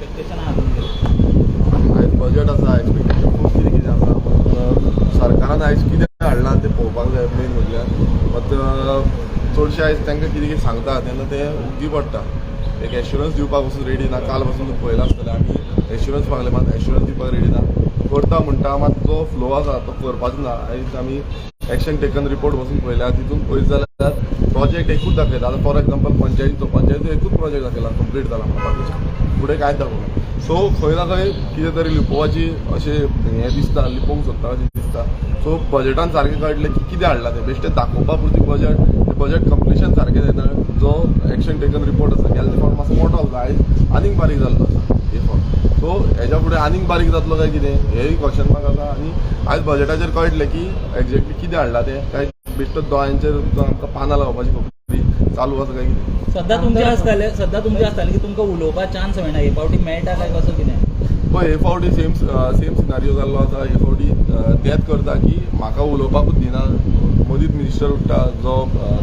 Expectation आहा तुमगेलें? आयज budget आसा, एक्सपेक्टेशन खूब कितें कितें आसा. सरकारान आयज कितें हाडलां तें पळोवपाक जाय मेन म्हटल्यार. मात चडशें आयज तांकां कितें कितें सांगता तेन्ना ते उगती पडटा. एक एश्युरन्स दिवपाक पसून रेडी ना. काल पासून पळयलां आसतलें, आमी एश्युरन्स मागले, मात एश्युरन्स दिवपाक रेडी ना. करता म्हणटा, मात जो फ्लो आसा तो करपाचो ना. आयज आमी एक्शन टेकन रिपोर्ट बसून पळयल्या. तितून पळयत जाल्यार प्रोजेक्ट एकूच दाखयता. आतां फॉर एग्जाम्पल पंचायतीचो, पंचायतीचो एकूच प्रोजेक्ट दाखयला कंप्लीट जाला म्हणून, बाकीचे फुडें कांयच दाखोवना. सो खंय ना खंय कितें तरी लिपोवपाची अशें हें दिसता, लिपोवंक सोदता अशें दिसता. सो बजेटान सारकें कळटलें की कितें हाडलां तें. बेश्टें दाखोवपा पुरती बजेट, तें बजेट कंप्लिशन सारकें जायना. जो एक्शन टेकन रिपोर्ट आसा, गेल्ले फावट मातसो मोटो आसलो, आयज आनीक बारीक जाल्लो आसा हे फावट. सो हेज्या फुडें आनीक बारीक जातलो काय कितें, हेय क्वेश्चन मार्क आसा. आनी आयज बजेटाचेर कळटलें की एक्झॅक्टली कितें हाडलां तें, काय बेश्टो दोळ्यांचेर आमकां पानां लावपाची खबरी चालू आसा काय कितें. सद्दां तुमचें आसतालें की तुमकां उलोवपाक चान्स मेळना. हे फावटी मेळटा काय कसो कितें? पळय, हे फावटी सेम सेम सिनारियो जाल्लो आसा. हे फावटी तेंच करता की म्हाका उलोवपाकूच दिना. मदींच मिनिस्टर उठ्ठा, जो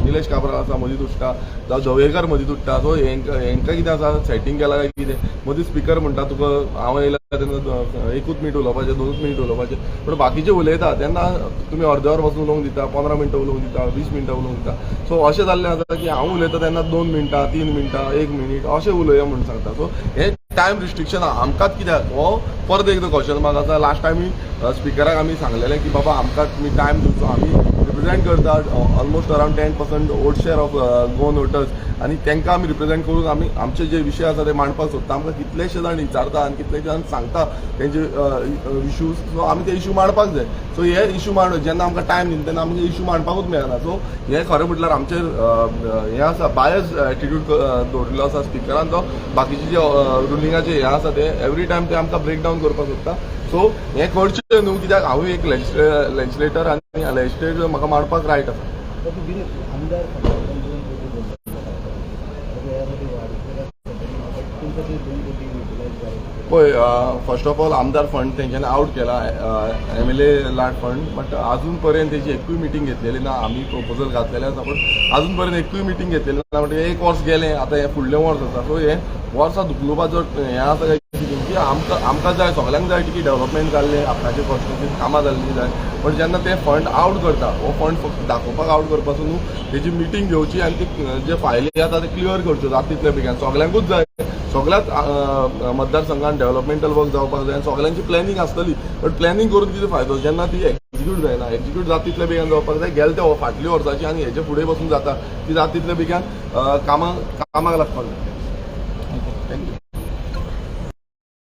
निलेश काब्राल आसा मदींच उठ्ठा, जावं जवळेकर मदींच उठ्ठा. सो हेंकां कितें आसा, सेटींग केलां काय कितें. मदीं स्पिकर म्हणटा, तुका हांव येयला तेन्ना एकूच मिनट उलोवपाचें, दोनूच मिनट उलोवपाचें, पूण बाकीचे उलयता तेन्ना तुमी अर्दे वर पासून उलोवंक दिता, 15 मिनटां उलोवंक दिता, 20 मिनटां उलोवंक दिता. सो अशें जाल्लें आसा की हांव उलयता तेन्ना 2 मिनटां, 3 मिनटां, एक मिनीट अशें उलोवया म्हूण सांगता. सो हे टायम रिस्ट्रिक्शन आमकांच कित्याक, हो परत एकदां क्वेश्चन मार्क आसा. लास्ट टायमी स्पिकराक आमी सांगलेलें की बाबा, आमकां तुमी टायम दिवचो. आमी रिप्रेझेंट करता almost around 10% vote share of Goan voters आनी तांकां आमी रिप्रेझेंट करून आमी आमचे जे विशय आसा ते मांडपाक सोदता. आमकां कितलेशे जाण विचारता आनी कितलेशे जाण सांगता तेंचे इश्यूज. सो आमी ते इश्यू मांडपाक जाय. सो हे इश्यू मांड जेन्ना आमकां टायम दिना तेन्ना आमकां इश्यू मांडपाकूच मेळना. सो हें खरें म्हटल्यार आमचेर हें आसा, बायस एटिट्यूड दवरिल्लो आसा स्पिकरान. तो बाकीचे जे रुलिंगाचे हें आसा ते एवरी टायम ते आमकां ब्रेक डावन करपाक सोदता. सो हें करचें न्हू, कित्याक हांवूय एक लेजिस्लेटर आनी लेजिस्लेटर म्हाका मांडपाक रायट आसा. ओके विनोद, आमदार फंडातल्यान 2 कोटी बोलले, तुमकां ते 2 कोटी युटिलायज जाले? पळय, फर्स्ट ऑफ ऑल आमदार फंड तेंच्यांनी आवट केला, एमएलए लाड फंड, बट अजून पर्यंत तेची एकूय मिटींग घेतलेली ना. आमी प्रपोजल घातलेले आसा, पण अजून पर्यंत एकूय मिटींग घेतलेली ना. म्हणजे एक वर्स गेलें, आतां हें फुडलें वर्स आसा. सो हें वर्सां धुकलुपाचो हें आसा काय कितें, की आमकां जाय, सगल्यांक जाय की डेव्हलपमेंट जाल्लें, आपणाचे कॉन्स्टिट्युन्सीन कामां जाल्लीं जाय. पण जेन्ना ते फंड आवट करता, हो फंड फक्त दाखोवपाक आवट करपाचो न्हू. तेजी मिटींग घेवची आनी ती जे फायली आसा ते क्लियर करच्यो जाता तितले बेगीन. सगल्यांकूच जाय, सगळ्याच मतदारसंघात डेव्हलपमेंटल वर्क जावपाक जाय आनी सगळ्यांची प्लॅनिंग आसतली. बट प्लॅनिंग करून कितें फायदो जेन्ना ती एक्झिक्यूट जायना? एक्झिक्यूट जाता तितले बेगीन जावपाक जाय. गेले ते फाटल्या वर्साची आनी हेजे फुडें पसून जाता ती जाता तितले बेगीन कामाक लागपाक जाय.